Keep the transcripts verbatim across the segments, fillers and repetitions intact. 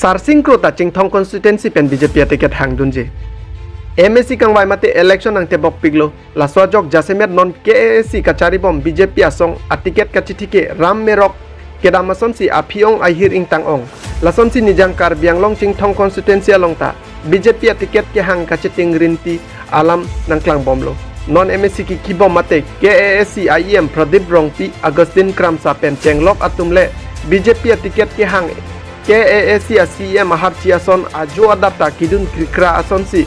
Sarsing Kro ta Chinthong constituency pen B J P aticket hangdunji. M A C kangvai mate election nangtebok piklo. Laso ajok jasemet non K A A C kacharibom B J P asong aticket kachithike Ram Merok kedam asonsi aphi-ong ahir ingtang-ong. Lasonsi nijang Karbi Anglong Chinthong constituency along ta B J P aticket kehang kacheting rinti alam nangklangbomlo. Non M A C kikibom mate K A A C I E M Pradip Rongpi, Augustine Kramsa pen chenglok atum le B J P aticket kehang K A A C a-C E M aharchi ason ajo adap ta kidun krikra asonsi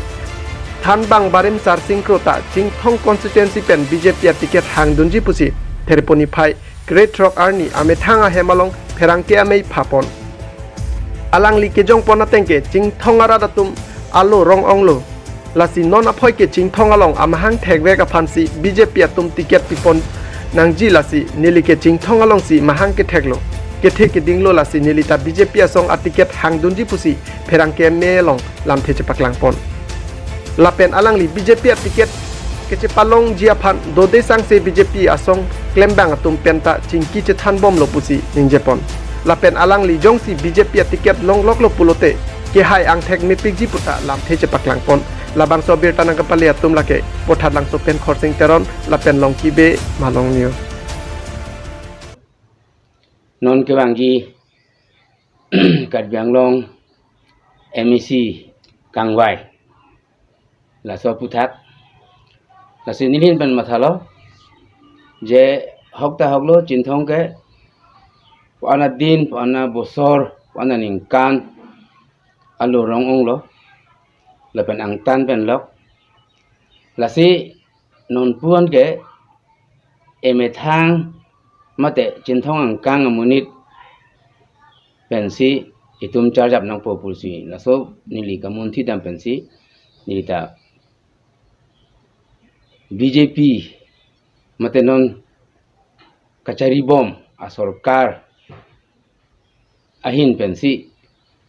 thanbang barim Sarsing Kro ta Chinthong constituency pen B J P aticket hangdunji pusi Therpo niphai krethrok arni amethang ahem along pherangke amei phapon. Alangli kejongpon ateng ke Chinthong arat atum alo rong-onglo. Lasi non aphoi ke Chinthong along amahang thekvek aphansi B J P atum ticket pipon nangji, lasi neli ke Chinthong alongsi mahang ketheklo, kethe kedinglo, lasi neli ta B J P asong aticket hangdunji pusi pherangke amei along lamthe chepaklangpon. Lapen alangli B J P aticket kechepalongji aphan dode sangse B J P asong klembang atum penta chingki chethanbomlo pusi ningjepon. Lapen alangli jongsi B J P aticket longloklo pulote kehai angthek mepikji puta lamthe chepaklangpon. Labangso abirta nangkepale atum lake Bothatlangso pen Khorsing Teron lapen Longki Bey, Malong News. Non kevangji Karbi Anglong M A C kangvai laso aphuthak. Lasi neli ahin pen mathalo je hok ta hoklo, Chinthong ke pu-an adin, pu-an abosor, pu-an aningkan alo rong-onglo, lapen angtan pen lok. Lasi non pu-an ke emethang mate Chinthong angkang amonit pensi itum charjap nangpo pusi laso neli kamunthi dam pensi neli ta B J P mate non kacharibom asorkar ahin pensi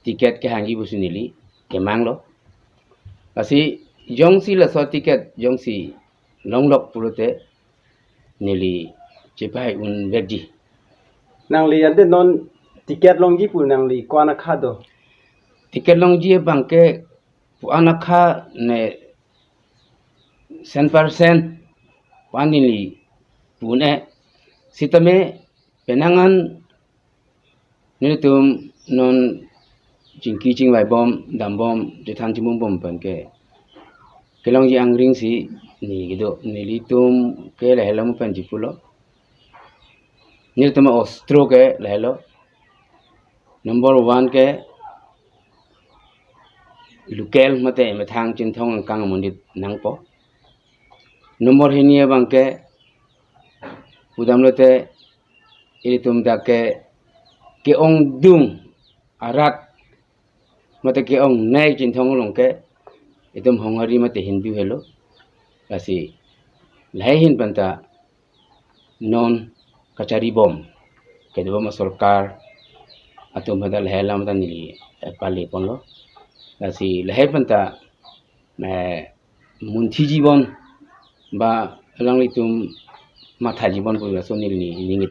ticket kehangji pusi neli kemanglo. Lasi jongsi laso ticket jongsi longlok pulote neli chepahai unvekji. Nangli ante non ticket longji pu nangli ko-an akha do? Ticket longji abang ke pu-an akha ne cent percent pu-an neli pu-un-e, sitame penang an nelitum non chingki chingvaibom, dambom, chethan chimumbom pen ke kelongji angring si neli kedo. Nelitum ke lahelo mo penji pulo. Nelitum a-ostro ke lahelo. Number one ke local mate methang Chinthong angkang amonit nangpo. Number hini abang ke pudamlote ilitum dak ke ke-ongdung arat mate ke-ongnei Chinthong along ke itum Honghari mate Hindu helo. Lasi lahei ahin penta non kacharibom kedobom asorkar atum penta lahei alam ta neli paleponlo. Lasi lahei penta eh, munthiji bon ba alanglitum mathaji bon pu laso neli ning